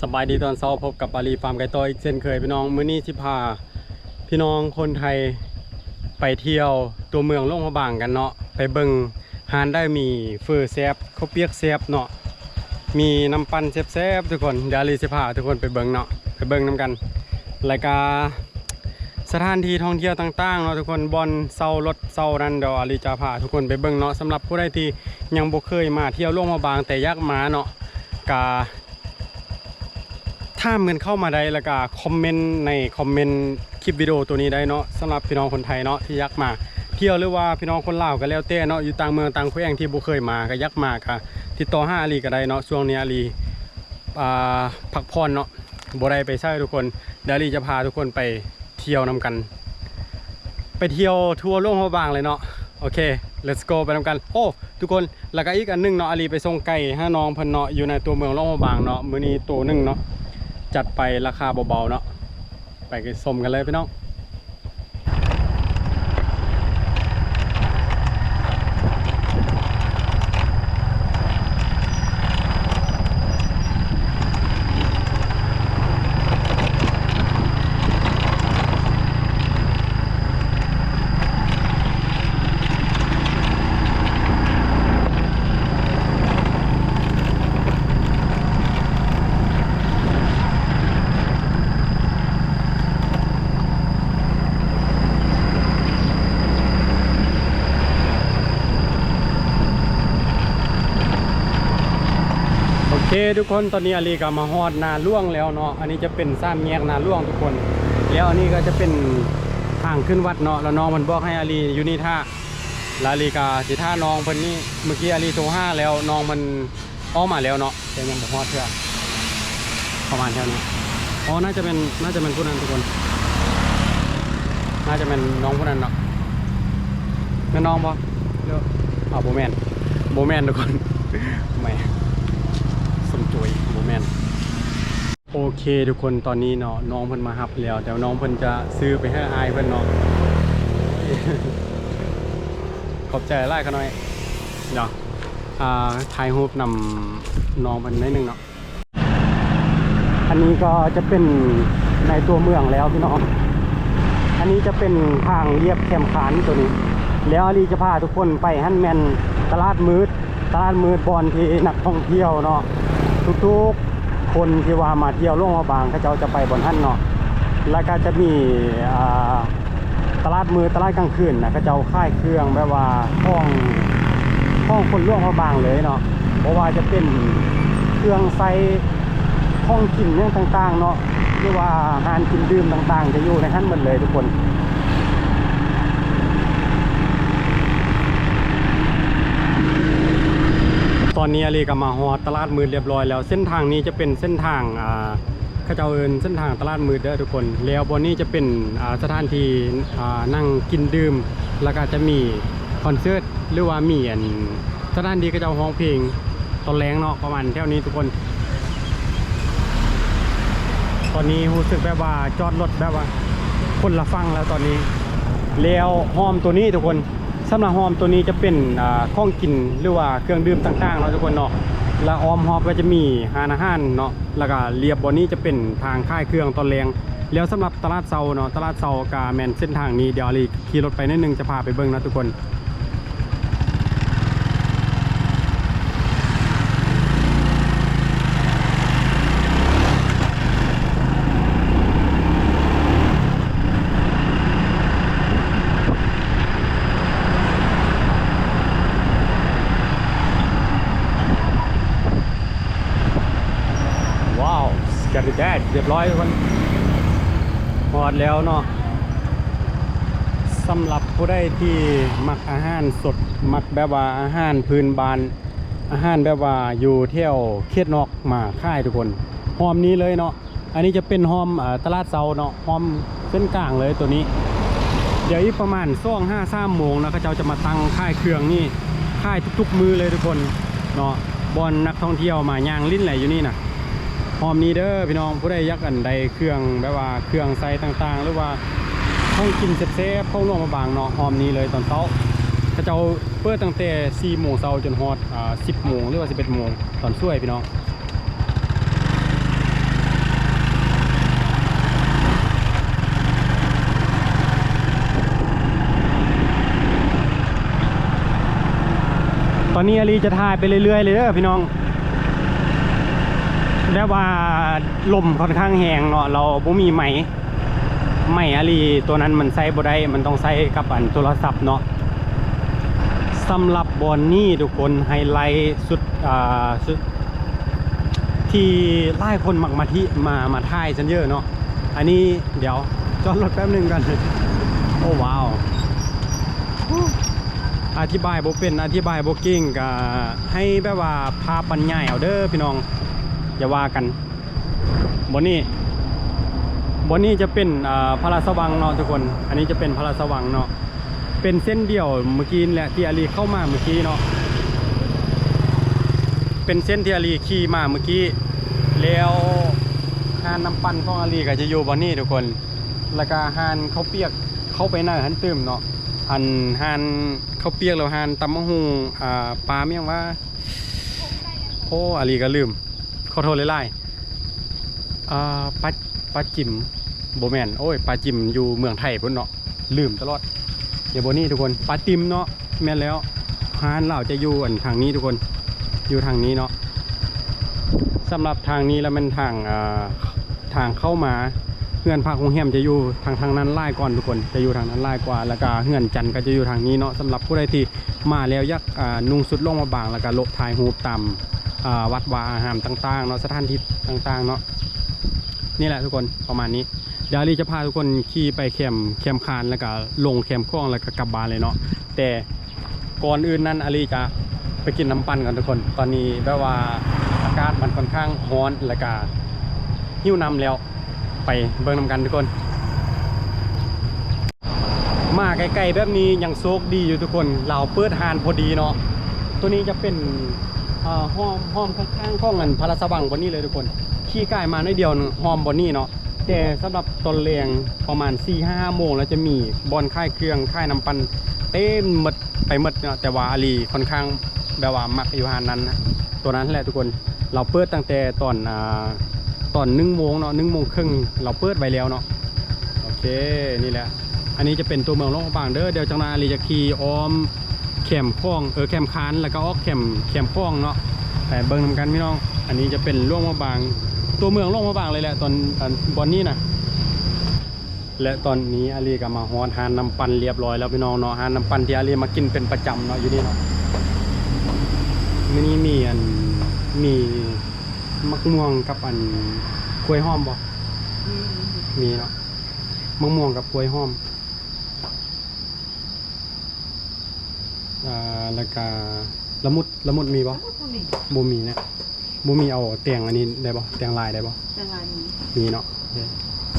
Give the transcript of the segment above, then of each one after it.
ສະບາຍດີຕອນເຊົ້າ, ພົບກັບອາລີຟາມໄກ່ຕໍ່ອີກເຊັ່ນເຄີຍພີ່ນ້ອງ. ມື້ນີ້ຊິພາພີ່ນ້ອງຄົນໄທໄປທ່ຽວຕົວເມືອງຫຼວງພະບາງກັນເນາະ, ໄປເບິ່ງຮ້ານໄດ້ມີເຝີແຊບ, ເຂົ້າປຽກແຊບເນາະ, ມີນ້ຳປັ່ນແຊບໆ ທຸກຄົນ. ດຽວອາລີຊິພາທຸກຄົນໄປເບິ່ງເນາະ, ໄປເບິ່ງນຳກັນ. ແລ້ວກະ ສະຖານທີ່ທ່ອງທ່ຽວຕ່າງໆເນາະທຸກຄົນ, ບ່ອນເຊົ່າລົດເຊົ່ານັ້ນ ດຽວອາລີຈະພາທຸກຄົນໄປເບິ່ງເນາະ. ສຳລັບຜູ້ໃດທີ່ຍັງບໍ່ເຄີຍມາທ່ຽວຫຼວງພະບາງ ແຕ່ຢາກມາເນາະ, ກະຖາມກັນເຂົ້າມາໄດ້ ແລ້ວກະຄອມເມັນໃນຄອມເມັນຄລິບວິດີໂອໂຕນີ້ໄດ້ເນາະ. ສຳລັບພີ່ນ້ອງຄົນໄທເນາະ ທີ່ຢາກມາທ່ຽວ ຫຼືວ່າພີ່ນ້ອງຄົນລາວກໍແລ້ວແຕ່ເນາະ, ຢູ່ຕ່າງເມືອງຕ່າງແຂວງທີ່ບໍ່ເຄີຍມາ ກໍຢາກມາ ກໍຕິດຕໍ່ຫາອາລີກໍໄດ້ເນາະ. ຊ່ວງນີ້ອາລີ ອ່າ ພັກຜ່ອນເນາະ, ບໍ່ໄດ້ໄປໃສທຸກຄົນ. ດຽວອາລີຈະພາທຸກຄົນໄປທ່ຽວນຳກັນ, ໄປທ່ຽວທົ່ວຫຼວງພະບາງເລີຍເນາະ. ໂອເຄ let's go ໄປນຳກັນ. ໂອ້ ທຸກຄົນ, ແລ້ວກໍອີກອັນໜຶ່ງເນາະ, ອາລີໄປສົ່ງໄກ່ໃຫ້ນ້ອງເພິ່ນເນາະ, ຢູ່ໃນຕົວເມືອງຫຼວງພະບາງເນາະ, ມື້ນີ້ໂຕໜຶ່ງເນາະ, ຈັດໄປລາຄາເບົາໆເນາະ. ໄປຊົມກັນເລີຍພີ່ນ້ອງ. ໂອເຄທຸກຄົນ, ຕອນນີ້ອາລີກໍມາຮອດນາຫຼວງແລ້ວເນາະ. ອັນນີ້ຈະເປັນສາມແຍກນາຫຼວງທຸກຄົນ, ແລ້ວອັນນີ້ກໍຈະເປັນທາງຂຶ້ນວັດເນາະ. ແລ້ວນ້ອງເພິ່ນບອກໃຫ້ອາລີຢູ່ນີ້ຖ້າ, ແລ້ວອາລີກໍຊິຖ້ານ້ອງເພິ່ນນີ້. ເມື່ອກີ້ອາລີໂທຫາແລ້ວ, ນ້ອງມັນ ອອກມາແລ້ວເນາະ, ແຕ່ຍັງບໍ່ຮອດເທື່ອ. ປະມານແຖວນີ້. ອໍ ໜ້າຈະແມ່ນ, ໜ້າຈະແມ່ນຜູ້ນັ້ນທຸກຄົນ, ໜ້າຈະແມ່ນນ້ອງຜູ້ນັ້ນເນາະ. ແມ່ນນ້ອງບໍ່? ຫຼື ອ້າວ ບໍ່ແມ່ນ, ບໍ່ແມ່ນທຸກຄົນ. ແໝ່ ສົມໂຈຍ, ບໍ່ແມ່ນ. ໂອເຄທຸກຄົນ, ຕອນນີ້ເນາະ ນ້ອງເພິ່ນມາຮັບແລ້ວ, ແຕ່ວ່ານ້ອງເພິ່ນຈະຊື້ໄປໃຫ້ອ້າຍເພິ່ນເນາະ. ຂອບໃຈຫຼາຍຂະນ້ອຍເນາະ. ອ່າ ຖ່າຍຮູບນຳນ້ອງເພິ່ນໜ້ອຍໜຶ່ງເນາະ. ອັນນີ້ກໍຈະເປັນໃນຕົວເມືອງແລ້ວພີ່ນ້ອງ. ອັນນີ້ຈະເປັນທາງລຽບແຄມຄານໂຕນີ້, ແລ້ວອາລີຈະພາທຸກຄົນໄປ. ຫັ້ນແມ່ນຕະຫຼາດມືດ, ຕະຫຼາດມືດບ່ອນທີ່ນັກທ່ອງທ່ຽວເນາະ, ທຸກໆຄົນທີ່ວ່າມາທ່ຽວຫຼວງພະບາງ ເຂົາເຈົ້າຈະໄປບ່ອນຫັ້ນເນາະ. ແລ້ວກໍຈະມີ ອ່າ ຕະຫຼາດມືດ ຕະຫຼາດກາງຄືນນະ, ເຂົາເຈົ້າຂາຍເຄື່ອງແບບວ່າຂອງ, ຂອງຄົນຫຼວງພະບາງເລີຍເນາະ, ບໍ່ວ່າຈະເປັນເຄື່ອງໃຊ້, ຂອງກິນຫຍັງຕ່າງໆເນາະ, ຫຼືວ່າຮ້ານກິນດື່ມຕ່າງໆ ຈະຢູ່ໃນຫັ້ນໝົດເລີຍທຸກຄົນ. ຕອນນີ້ອາລີກໍມາຮອດຕະຫຼາດມືດລຽບຮ້ອຍແລ້ວ. ເສັ້ນທາງນີ້ຈະເປັນເສັ້ນທາງ, ອ່າ ເຂົາເຈົ້າເອີ້ນເສັ້ນທາງຕະຫຼາດມືດເດີທຸກຄົນ. ແລ້ວບ່ອນນີ້ຈະເປັນ, ອ່າ, ສະຖານທີ່, ອ່າ, ນັ່ງກິນດື່ມ, ແລ້ວກໍຈະມີຄອນເສີດ ຫຼືວ່າມີອັນ, ສະຖານທີ່ເຂົາເຈົ້າຮ້ອງເພງຕອນແລງເນາະ, ປະມານແຖວນີ້ທຸກຄົນ. ຕອນນີ້ຮູ້ສຶກແບບວ່າຈອດລົດແບບວ່າຄົນລະຝັ່ງແລ້ວຕອນນີ້. ແລ້ວຮ່ອມໂຕນີ້ທຸກຄົນ, ສຳລັບຮ່ອມໂຕນີ້ຈະເປັນ, ອ່າ, ຂອງກິນ ຫຼືວ່າເຄື່ອງດື່ມຕ່າງໆເນາະທຸກຄົນເນາະ. ແລ້ວອ້ອມຮອບກໍຈະມີຮ້ານອາຫານເນາະ. ແລ້ວກະລຽບບ່ອນນີ້ຈະເປັນທາງຂາຍເຄື່ອງຕອນແລງ. ແລ້ວສຳລັບຕະຫຼາດເຊົ້າເນາະ, ຕະຫຼາດເຊົ້າກະແມ່ນເສັ້ນທາງນີ້. ດຽວອາລີຂີ່ລົດໄປໜ້ອຍໜຶ່ງ ຈະພາໄປເບິ່ງເນາະທຸກຄົນ. ວ້າວ ສະແກດດີແດດ ລຽບຮ້ອຍທຸກຄົນ, ຮອດແລ້ວເນາະ. ສຳລັບຜູ້ໃດທີ່ມັກອາຫານສົດ, ມັກແບບວ່າອາຫານພື້ນບ້ານ, ອາຫານແບບວ່າຢູ່ແຖວເຂດນອກມາຂາຍທຸກຄົນ, ຮ່ອມນີ້ເລີຍເນາະ. ອັນນີ້ຈະເປັນຮ່ອມ, ເອີ, ຕະຫຼາດເຊົ້າເນາະ, ຮ່ອມເສັ້ນກາງເລີຍໂຕນີ້. ດຽວອີກປະມານສອງຫາສາມໂມງນະ, ເຂົາເຈົ້າຈະມາຕັ້ງຂາຍເຄື່ອງນີ້, ຂາຍທຸກໆມື້ເລີຍທຸກຄົນເນາະ. ບ່ອນນັກທ່ອງທ່ຽວມາຍ່າງຫຼິ້ນແຫຼະຢູ່ນີ້ນະ. ຮ່ອມນີ້ເດີພີ່ນ້ອງ, ຜູ້ໃດຢາກອັນໃດເຄື່ອງແບບວ່າເຄື່ອງໃຊ້ຕ່າງໆ ຫຼືວ່າຂອງກິນແຊບໆ ຂອງຫຼວງພະບາງເນາະ, ຮ່ອມນີ້ເລີຍຕອນເຊົ້າ. ເຂົາເຈົ້າເປີດຕັ້ງແຕ່ສີ່ໂມງເຊົ້າຈົນຮອດ, ອ່າ, ສິບໂມງ ຫຼືວ່າສິບເອັດໂມງ ຕອນສວຍພີ່ນ້ອງ. ນີ້ອາລີຈະຖ່າຍໄປເລື້ອຍໆເລີຍເດີພີ່ນ້ອງ ແບບວ່າລົມຂ້ອນຂ້າງແຮງເນາະ ແລ້ວບໍ່ມີໄມ ໄມອາລີຕົວນັ້ນມັນໃຊ້ບໍ່ໄດ້ ມັນຕ້ອງໃຊ້ກັບອັນໂທລະສັບເນາະ. ສຳລັບບ່ອນນີ້ທຸກຄົນ ໄຮໄລສຸດ ອ່າ ສຸດ ທີ່ຫຼາຍຄົນມັກມາທີ່ ມາ ມາຖ່າຍຊັ້ນເດີເນາະ. ອັນນີ້ດຽວຈອດລົດແປັບໜຶ່ງກ່ອນ. ໂອ້ ວ້າວ ອະທິບາຍບໍ່ເປັນ ອະທິບາຍບໍ່ເກັ່ງ ກະໃຫ້ແບບວ່າພາບບັນຍາຍເອົາເດີພີ່ນ້ອງ ຢ່າວ່າກັນ. ບ່ອນນີ້ ບ່ອນນີ້ຈະເປັນ ເອີ ພະລາຊະວັງເນາະທຸກຄົນ ອັນນີ້ຈະເປັນພະລາຊະວັງເນາະ. ເປັນເສັ້ນດຽວມື້ກີ້ນີ້ແຫຼະ ທີ່ອາລີເຂົ້າມາມື້ກີ້ເນາະ ເປັນເສັ້ນທີ່ອາລີຂີ່ມາມື້ກີ້. ແລ້ວຮ້ານນ້ຳປັ່ນຂອງອາລີກໍຈະຢູ່ບ່ອນນີ້ທຸກຄົນ ແລ້ວກໍຮ້ານເຂົ້າປຽກເຂົ້າໄປໃນຫັ້ນຕື່ມເນາະ ອັນຮ້ານເຂົ້າປຽກ ແລ້ວຮ້ານຕຳບັກຫຸ່ງ ອ່າ ປາ ມີຫຍັງວະ ໂອ້ ອາລີກໍລືມ ຂໍໂທດຫຼາຍໆ. ອ່າ ປາ ປາຈິມ ບໍ່ແມ່ນ ໂອ້ຍ ປາຈິມຢູ່ເມືອງໄທພຸ້ນເນາະ ລືມຕະຫຼອດ. ດຽວບ່ອນນີ້ທຸກຄົນ ປາຕິມເນາະ ແມ່ນແລ້ວ ຮ້ານລາວຈະຢູ່ອັນທາງນີ້ທຸກຄົນ ຢູ່ທາງນີ້ເນາະ. ສຳລັບທາງນີ້ລະແມ່ນທາງ ອ່າ ທາງເຂົ້າມາ ເຮືອນພັກໂຮງແຮມຈະຢູ່ທາງ ທາງນັ້ນຫຼາຍກ່ອນທຸກຄົນ ຈະຢູ່ທາງນັ້ນຫຼາຍກວ່າ ແລ້ວກະເຮືອນຈັນກໍຈະຢູ່ທາງນີ້ເນາະ. ສຳລັບຜູ້ໃດທີ່ມາແລ້ວຢາກ ອ່າ ນຸ່ງຊຸດຫຼວງພະບາງ ແລ້ວກະເລາະຖ່າຍຮູບຕາມ ອ່າ ວັດວາອາຮາມຕ່າງໆເນາະ ສະຖານທີ່ຕ່າງໆເນາະ. ນີ້ແຫຼະທຸກຄົນ ປະມານນີ້ ດຽວອາລີຈະພາທຸກຄົນຂີ່ໄປແຄມ ແຄມຄານ ແລ້ວກະລົງແຄມຂອງ ແລ້ວກະກັບບ້ານເລີຍເນາະ. ແຕ່ກ່ອນອື່ນນັ້ນ ອາລີຈະໄປກິນນ້ຳປັ່ນກ່ອນທຸກຄົນ ຕອນນີ້ແບບວ່າອາກາດມັນຂ້ອນຂ້າງຮ້ອນ ແລ້ວກະຫິວນ້ຳແລ້ວ ໄປເບິ່ງນຳກັນທຸກຄົນ. ມາໄກໆແບບນີ້ຍັງໂຊກດີຢູ່ທຸກຄົນ ລາວເປີດຮ້ານພໍດີເນາະ. ໂຕນີ້ຈະເປັນ ເອີ ຫ້ອມ ຫ້ອມຂ້າງໆຂອງອັນພະລາຊະວັງບ່ອນນີ້ເລີຍທຸກຄົນ ຂີ່ກາຍມາໜ້ອຍດຽວໜຶ່ງ ຫ້ອມບ່ອນນີ້ເນາະ. ແຕ່ສຳລັບຕອນແລງປະມານສີ່ຫ້າໂມງ ແລ້ວຈະມີບ່ອນຂາຍເຄື່ອງ ຂາຍນ້ຳປັ່ນເຕັມໝົດ ໄປໝົດເນາະ. ແຕ່ວ່າອາລີຂ້ອນຂ້າງແບບວ່າມັກຢູ່ຮ້ານນັ້ນ ໂຕນັ້ນແຫຼະທຸກຄົນ ລາວເປີດຕັ້ງແຕ່ຕອນ ອ່າ ຕອນໜຶ່ງໂມງເນາະ ໜຶ່ງໂມງເຄິ່ງ ລາວເປີດໄວ້ແລ້ວເນາະ. ໂອເຄ ນີ້ແຫຼະ ອັນນີ້ຈະເປັນຕົວເມືອງຫຼວງພະບາງເດີ. ດຽວຈັກໜ້ອຍອາລີຈະຂີ່ອ້ອມແຄມຂອງ ເອີ ແຄມຄານ ແລ້ວກໍອອກແຄມ ແຄມຂອງເນາະ ໄປເບິ່ງນຳກັນພີ່ນ້ອງ. ອັນນີ້ຈະເປັນຫຼວງພະບາງ ຕົວເມືອງຫຼວງພະບາງເລີຍແຫຼະ ຕອນ ຕອນບ່ອນນີ້ນະ. ແລະຕອນນີ້ອາລີກໍມາຮອດຮ້ານນ້ຳປັ່ນລຽບຮ້ອຍແລ້ວພີ່ນ້ອງເນາະ. ຮ້ານນ້ຳປັ່ນທີ່ອາລີມາກິນເປັນປະຈຳເນາະ ຢູ່ນີ້ເນາະ. ມື້ນີ້ມີອັນ ມີໝາກມ່ວງກັບອັນກ້ວຍຫອມບໍ່? ອືມ ມີເນາະ ໝາກມ່ວງກັບກ້ວຍຫອມ. ອ່າ ແລ້ວກະລະມຸດ ລະມຸດມີບໍ່? ລະມຸດບໍ່ມີ ບໍ່ມີນະ. ບໍ່ມີ ເອົາແຕ່ງອັນນີ້ໄດ້ບໍ່? ແຕ່ງລາຍໄດ້ບໍ່? ແຕ່ງລາຍມີ ມີເນາະ. ໂອເຄ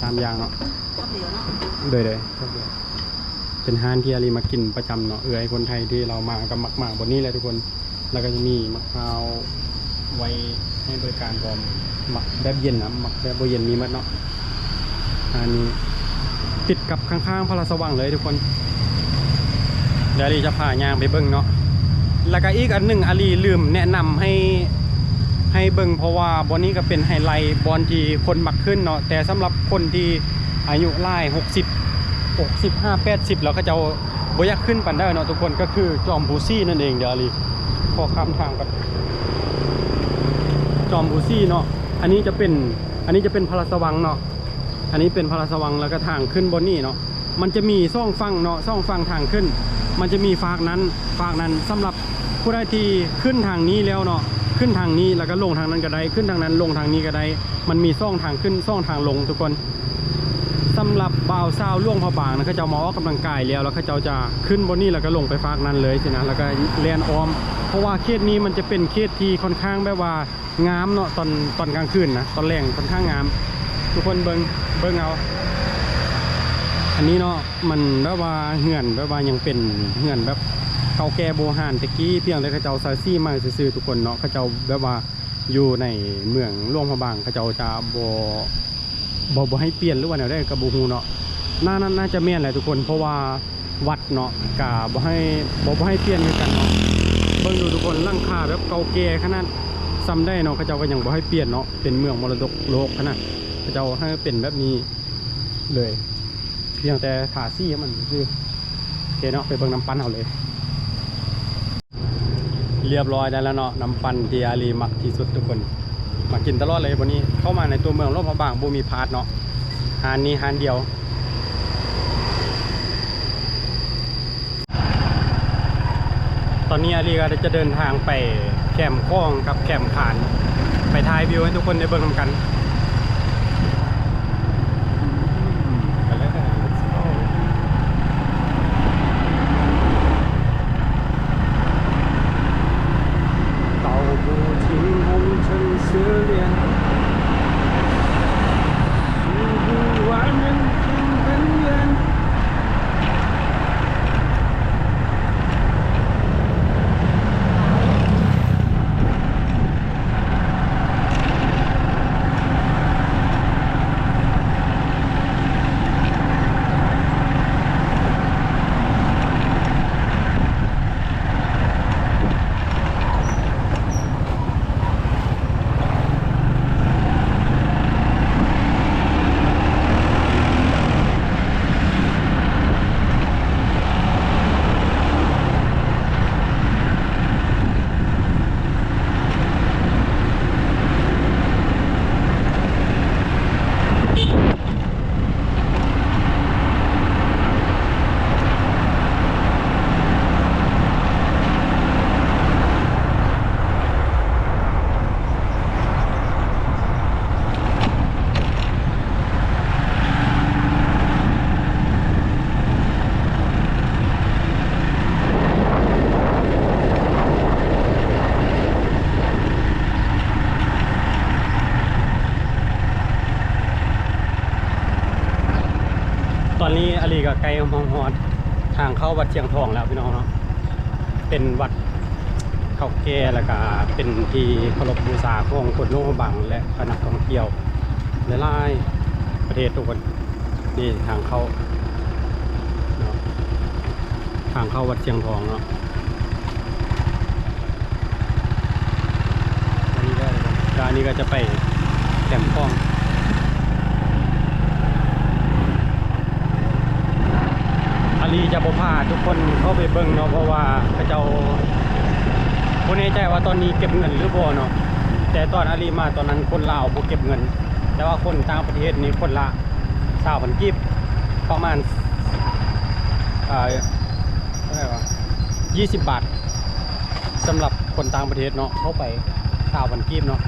ສາມຢ່າງເນາະ. ໂດຍ ໂດຍ ເປັນຮ້ານທີ່ອາລີມາກິນປະຈຳເນາະ. ເອື້ອຍຄົນໄທທີ່ລາວມາກໍມັກມາບ່ອນນີ້ແຫຼະທຸກຄົນ. ແລ້ວກໍຈະມີໝາກພ້າວໄວ້ໃຫ້ບໍລິການພ້ອມ ໝາກແບບເຢັນນຳ ໝາກແບບບໍ່ເຢັນມີໝົດເນາະ. ອັນນີ້ຕິດກັບຂ້າງໆພະລາຊະວັງເລີຍທຸກຄົນ. ດຽວອາລີຈະພາຍ່າງໄປເບິ່ງເນາະ. ແລ້ວກະອີກອັນໜຶ່ງ ອາລີລືມແນະນຳໃຫ້ ໃຫ້ເບິ່ງ ເພາະວ່າບ່ອນນີ້ກໍເປັນໄຮໄລ ບ່ອນທີ່ຄົນມັກຂຶ້ນເນາະ. ແຕ່ສຳລັບຄົນທີ່ອາຍຸຫຼາຍ ຫົກສິບ ຫົກສິບຫ້າ ແປດສິບ ແລ້ວເຂົາເຈົ້າບໍ່ຢາກຂຶ້ນປານໃດເນາະທຸກຄົນ ກໍຄືຈອມພູສີນັ້ນເອງ. ດຽວອາລີຂໍຂ້າມທາງກ່ອນ ຈອມພູສີເນາະ. ອັນນີ້ຈະເປັນ ອັນນີ້ຈະເປັນພະລາຊະວັງເນາະ. ອັນນີ້ເປັນພະລາຊະວັງ ແລ້ວກໍທາງຂຶ້ນບ່ອນນີ້ເນາະ. ມັນຈະມີສອງຝັ່ງເນາະ ສອງຝັ່ງທາງຂຶ້ນ ມັນຈະມີຟາກນັ້ນ ຟາກນັ້ນ. ສຳລັບຜູ້ໃດທີ່ຂຶ້ນທາງນີ້ແລ້ວເນາະ ຂຶ້ນທາງນີ້ ແລ້ວກໍລົງທາງນັ້ນກໍໄດ້ ຂຶ້ນທາງນັ້ນລົງທາງນີ້ກໍໄດ້. ມັນມີສອງທາງຂຶ້ນ ສອງທາງລົງທຸກຄົນ. ສຳລັບບ່າວສາວຫຼວງພະບາງນະ ເຂົາເຈົ້າມາອອກກຳລັງກາຍແລ້ວ ແລ້ວເຂົາເຈົ້າຈະຂຶ້ນບ່ອນນີ້ ແລ້ວກໍລົງໄປຟາກນັ້ນເລີຍຊີ້ນະ ແລ້ວກໍແລ່ນອ້ອມ. ເພາະວ່າເຂດນີ້ມັນຈະເປັນເຂດທີ່ຂ້ອນຂ້າງແບບວ່າ ງາມເນາະ ຕອນ ຕອນກາງຄືນນະ ຕອນແລງຂ້ອນຂ້າງງາມ. ທຸກຄົນເບິ່ງ ເບິ່ງເອົາ ອັນນີ້ເນາະ ມັນແບບວ່າເຮືອນແບບວ່າຍັງເປັນເຮືອນແບບເກົ່າແກ່ບູຮານແຕ່ກີ້ ພຽງແຕ່ເຂົາເຈົ້າສາຍສີໃໝ່ຊື່ໆ ທຸກຄົນເນາະ. ເຂົາເຈົ້າແບບວ່າຢູ່ໃນເມືອງຫຼວງພະບາງ ເຂົາເຈົ້າຈະບໍ່ ບໍ່ ບໍ່ໃຫ້ປ່ຽນ ຫຼືວ່າແນວໃດກໍບໍ່ຮູ້ເນາະ. ໜ້າ ໜ້າ ໜ້າຈະແມ່ນແຫຼະທຸກຄົນ ເພາະວ່າ ວັດເນາະ ກະບໍ່ໃຫ້ ບໍ່ ບໍ່ໃຫ້ປ່ຽນຄືກັນເນາະ. ເບິ່ງດູທຸກຄົນ ຫຼັງຄາແບບເກົ່າແກ່ຂະໜາດສ່ຳໃດເນາະ ເຂົາເຈົ້າກໍຍັງບໍ່ໃຫ້ປ່ຽນເນາະ. ເປັນເມືອງມໍລະດົກໂລກຂະໜາດ ເຂົາເຈົ້າໃຫ້ເປັນແບບນີ້ເລີຍ ພຽງແຕ່ທາສີໃຫ້ມັນຊື່ໆ. ໂອເຄເນາະ ໄປເບິ່ງນ້ຳປັ່ນເຮົາເລີຍ. ຮຽບຮ້ອຍໄດ້ແລ້ວເນາະ ນ້ຳປັ່ນທີ່ອາລີມັກທີ່ສຸດທຸກຄົນ ມາກິນຕະຫຼອດເລີຍ. ບັດນີ້ເຂົ້າມາໃນຕົວເມືອງຫຼວງພະບາງບໍ່ມີພາດເນາະ ຮ້ານນີ້ຮ້ານດຽວ. ຕອນນີ້ອາລີກໍຈະເດີນທາງໄປແຄມຂອງກັບແຄມຄານ ໄປຖ່າຍວິວໃຫ້ທຸກຄົນໄດ້ເບິ່ງນຳກັນ. ໄປເລີຍ let's go. ເຕົາບໍ່ຖິ້ມຫົງເຖິງເສືອລຽນ ຢູ່ຢູ່ຫວານຍັງກິນເປັນເດືອນ. ຕອນນີ້ອາລີກໍໃກ້ຮອດທາງເຂົ້າວັດຊຽງທອງແລ້ວພີ່ນ້ອງເນາະ. ເປັນວັດເກົ່າແກ່ ແລ້ວກະເປັນທີ່ເຄົາລົບບູຊາຂອງຄົນຫຼວງພະບາງ ແລະ ກະນັກທ່ອງທ່ຽວຫຼາຍໆປະເທດທຸກຄົນ. ນີ້ທາງເຂົ້າເນາະ ທາງເຂົ້າວັດຊຽງທອງເນາະ. ອັນນີ້ກໍ ແລ້ວອັນນີ້ກໍຈະໄປແຄມຂອງ. ອາລີຈະບໍ່ພາທຸກຄົນເຂົ້າໄປເບິ່ງເນາະ ເພາະວ່າເຂົາເຈົ້າ ບໍ່ແນ່ໃຈວ່າຕອນນີ້ເກັບເງິນຫຼືບໍ່ເນາະ. ແຕ່ຕອນອາລີມາຕອນນັ້ນ ຄົນລາວບໍ່ເກັບເງິນ ແຕ່ວ່າຄົນຕ່າງປະເທດນີ້ຄົນລະຊາວພັນກີບ ປະມານ ເອີ ເທົ່າໃດວະ ຊາວບາດ ສຳລັບຄົນຕ່າງປະເທດເນາະ ເຂົ້າໄປຊາວພັນກີບເນາະ.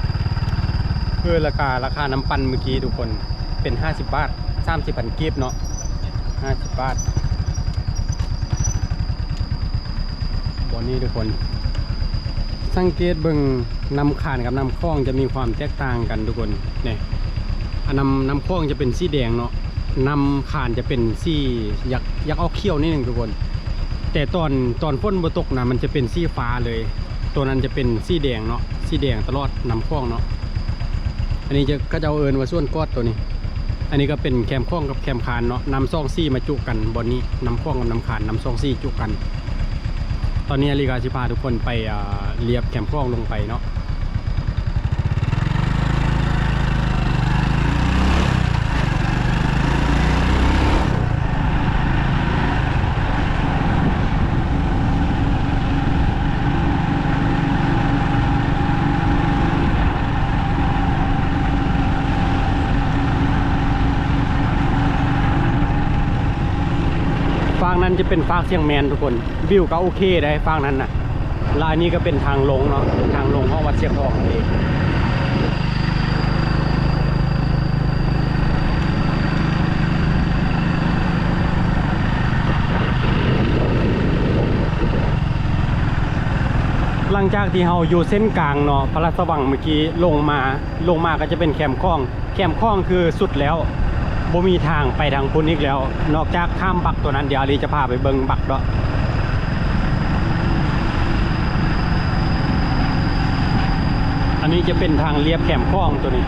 ຄືລາຄາ ລາຄານ້ຳປັ່ນມື້ກີ້ທຸກຄົນ ເປັນຫ້າສິບບາດ ສາມສິບພັນກີບເນາະ ຫ້າສິບບາດ. ບ່ອນນີ້ທຸກຄົນ ສັງເກດເບິ່ງ ນ້ຳຄານກັບນ້ຳຂອງຈະມີຄວາມແຕກຕ່າງກັນທຸກຄົນ. ນີ້ ອັນນ້ຳ ນ້ຳຂອງຈະເປັນສີແດງເນາະ ນ້ຳຄານຈະເປັນສີ ຢາກ ຢາກອອກຂຽວໜ້ອຍໜຶ່ງທຸກຄົນ. ແຕ່ຕອນ ຕອນຝົນບໍ່ຕົກນະ ມັນຈະເປັນສີຟ້າເລີຍ. ໂຕນັ້ນຈະເປັນສີແດງເນາະ ສີແດງຕະຫຼອດ ນ້ຳຂອງເນາະ. ອັນນີ້ຈະ ເຂົາເຈົ້າເອີ້ນວ່າສວນກອດໂຕນີ້. ອັນນີ້ກໍເປັນແຄມຂອງກັບແຄມຄານເນາະ ນ້ຳສອງສີມາຈຸກັນບ່ອນນີ້ ນ້ຳຂອງກັບນ້ຳຄານ ນ້ຳສອງສີຈຸກັນ. ຕອນນີ້ອາລີກໍຊິພາທຸກຄົນໄປ ເອີ ລຽບແຄມຂອງລົງໄປເນາະ. ຟາກນັ້ນຈະເປັນຟາກຊຽງແມນທຸກຄົນ. ວິວກໍໂອເຄໄດ໋ຟາກນັ້ນນະ. ແລ້ວອັນນີ້ກໍເປັນທາງລົງເນາະ ທາງລົງຂອງວັດຊຽງທອງນັ້ນເອງ. ຫຼັງຈາກທີ່ເຮົາຢູ່ເສັ້ນກາງເນາະ ພະລາຊະວັງເມື່ອກີ້ ລົງມາ ລົງມາກໍຈະເປັນແຄມຂອງ. ແຄມຂອງຄືສຸດແລ້ວ ບໍ່ມີທາງໄປທາງພຸ້ນອີກແລ້ວ ນອກຈາກຂ້າມບັກໂຕນັ້ນ. ດຽວອາລີຈະພາໄປເບິ່ງບັກເນາະ. ອັນນີ້ຈະເປັນທາງລຽບແຄມຂອງໂຕນີ້.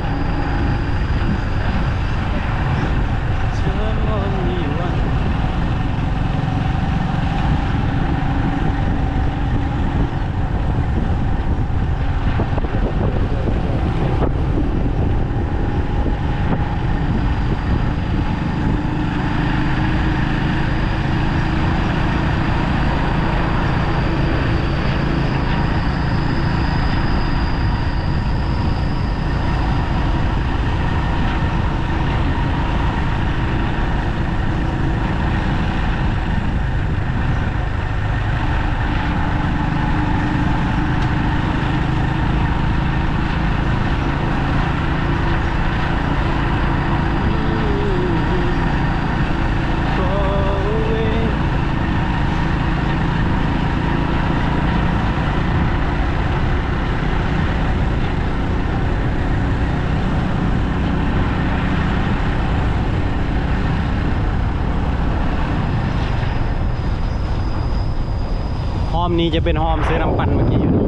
ນີ້ຈະເປັນຮ່ອມຊື້ນ້ຳປັ່ນເມື່ອກີ້ຢູ່ເນາະ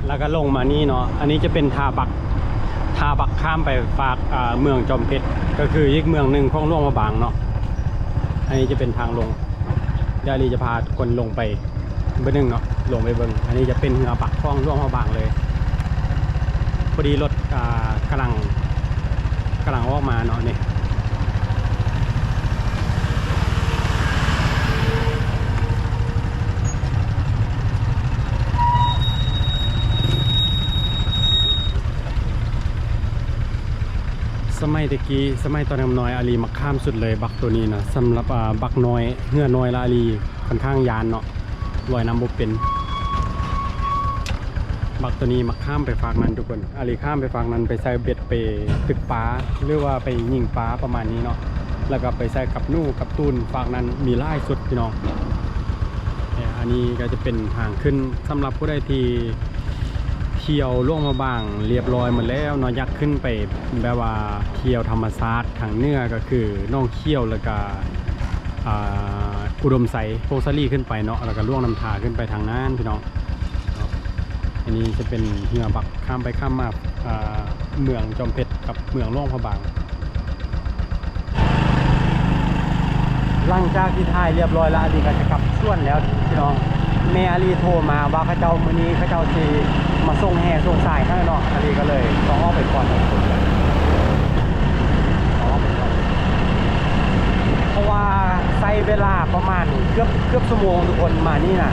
ແລ້ວກໍລົງມານີ້ເນາະ. ອັນນີ້ຈະເປັນທ່າບັກ ທ່າບັກຂ້າມໄປຟາກ ອ່າ ເມືອງຈອມເພັດ ກໍຄືອີກເມືອງໜຶ່ງຂອງຫຼວງພະບາງເນາະ. ອັນນີ້ຈະເປັນທາງລົງ ດຽວອາລີຈະພາທຸກຄົນລົງໄປເບິ່ງໜຶ່ງເນາະ ລົງໄປເບິ່ງ. ອັນນີ້ຈະເປັນເຮືອບັກຂອງຫຼວງພະບາງເລີຍ ພໍດີລົດ ອ່າ ກຳລັງ ກຳລັງອອກມາເນາະນີ້. ສະໄໝແຕ່ກີ້ ສະໄໝຕອນນ້ອຍ ອາລີມັກຂ້າມສຸດເລີຍບັກໂຕນີ້ນະ. ສຳລັບ ອ່າ ບັກນ້ອຍ ເຮືອນ້ອຍລະອາລີ ຂ້ອນຂ້າງຢ້ານເນາະ ລອຍນ້ຳບໍ່ເປັນ. ບັກໂຕນີ້ມັກຂ້າມໄປຟາກນັ້ນທຸກຄົນ. ອາລີຂ້າມໄປຟາກນັ້ນ ໄປໃສ່ເບັດ ໄປຕຶກປາ ຫຼືວ່າໄປຍິງປາປະມານນີ້ເນາະ. ແລ້ວກໍໄປໃສ່ກັບໜູກັບຕູນ ຟາກນັ້ນມີຫຼາຍສຸດພີ່ນ້ອງ. ເອີ ອັນນີ້ກໍຈະເປັນທາງຂຶ້ນ ສຳລັບຜູ້ໃດທີ່ທ່ຽວຫຼວງພະບາງລຽບລ້ອຍໝົດແລ້ວເນາະ ຢາກຂຶ້ນໄປແບບວ່າທ່ຽວທຳມະຊາດທາງເໜືອ ກໍຄືໜອງຂຽວ ແລ້ວກໍ ອ່າ ອຸດົມໄຊ ໂພງສາລີຂຶ້ນໄປເນາະ ແລ້ວກໍຫຼວງນ້ຳທາຂຶ້ນໄປທາງນັ້ນພີ່ນ້ອງ. ອັນນີ້ຈະເປັນເຮືອບັກຂ້າມໄປຂ້າມມາ ອ່າ ເມືອງຈອມເພັດກັບເມືອງຫຼວງພະບາງ. ຫຼັງຈາກທີ່ຖ່າຍລຽບລ້ອຍແລ້ວ ອາລີກໍຈະກັບສວນແລ້ວພີ່ນ້ອງ. ແມ່ອາລີໂທມາວ່າເຂົາເຈົ້າ ມື້ນີ້ເຂົາເຈົ້າຊິມາສົ່ງແຫ່ສົ່ງຊາຍໃຫ້ເນາະ ອາລີກໍເລີຍຕ້ອງອອກໄປກ່ອນ ເພາະວ່າໃຊ້ເວລາປະມານເກືອບ ເກືອບຊົ່ວໂມງທຸກຄົນ ມານີ້ນະ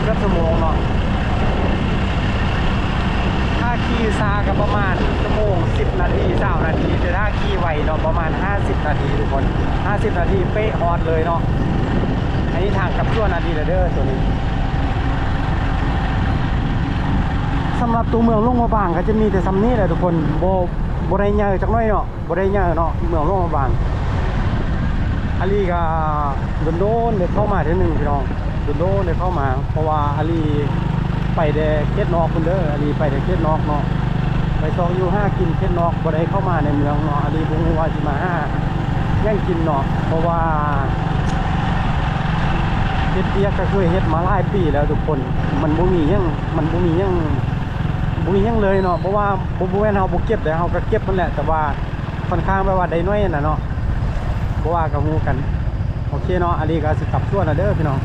ເກືອບຊົ່ວໂມງເນາະ. ຖ້າຂີ່ຊ້າກໍປະມານຊົ່ວໂມງສິບນາທີ ຊາວນາທີ ແຕ່ຖ້າຂີ່ໄວເນາະ ປະມານຫ້າສິບນາທີທຸກຄົນ ຫ້າສິບນາທີເປະຮອດເລີຍເນາະ. ອັນນີ້ທາງກັບສວນອາລີເດີ ໂຕນີ້. ສຳລັບຕົວເມືອງຫຼວງພະບາງກໍຈະມີແຕ່ສ່ຳນີ້ແຫຼະທຸກຄົນ ບໍ່ ບໍ່ໄດ້ໃຫຍ່ຈັກໜ້ອຍເນາະ ບໍ່ໄດ້ໃຫຍ່ເນາະ ເມືອງຫຼວງພະບາງ. ອາລີກໍດົນໆໄດ້ເຂົ້າມາເທື່ອໜຶ່ງພີ່ນ້ອງ ດົນໆໄດ້ເຂົ້າມາ ເພາະວ່າອາລີໄປແຕ່ເຂດນອກພຸ້ນເດີ ອາລີໄປແຕ່ເຂດນອກເນາະ ໄປຊອກຢູ່ຫາກິນເຂດນອກ ບໍ່ໄດ້ເຂົ້າມາໃນເມືອງເນາະ. ອາລີບໍ່ຮູ້ວ່າຊິມາຫາຫຍັງກິນເນາະ ເພາະວ່າເຮັດວຽກກໍເຄີຍເຮັດມາຫຼາຍປີແລ້ວທຸກຄົນ ມັນບໍ່ມີຫຍັງ ມັນບໍ່ມີຫຍັງ ບໍ່ມີຫຍັງເລີຍເນາະ. ບໍ່ວ່າ ບໍ່ ບໍ່ແມ່ນເຮົາບໍ່ເກັບເດ້ ເຮົາກໍເກັບຫັ້ນແຫຼະ ແຕ່ວ່າ ຂ້ອນຂ້າງແບບວ່າໄດ້ໜ້ອຍຫັ້ນນະເນາະ ບໍ່ວ່າກໍຮູ້ກັນ. ໂອເຄເນາະ ອາລີກໍຊິກັບສວນແລ້ວເດີພີ່ນ້ອງ.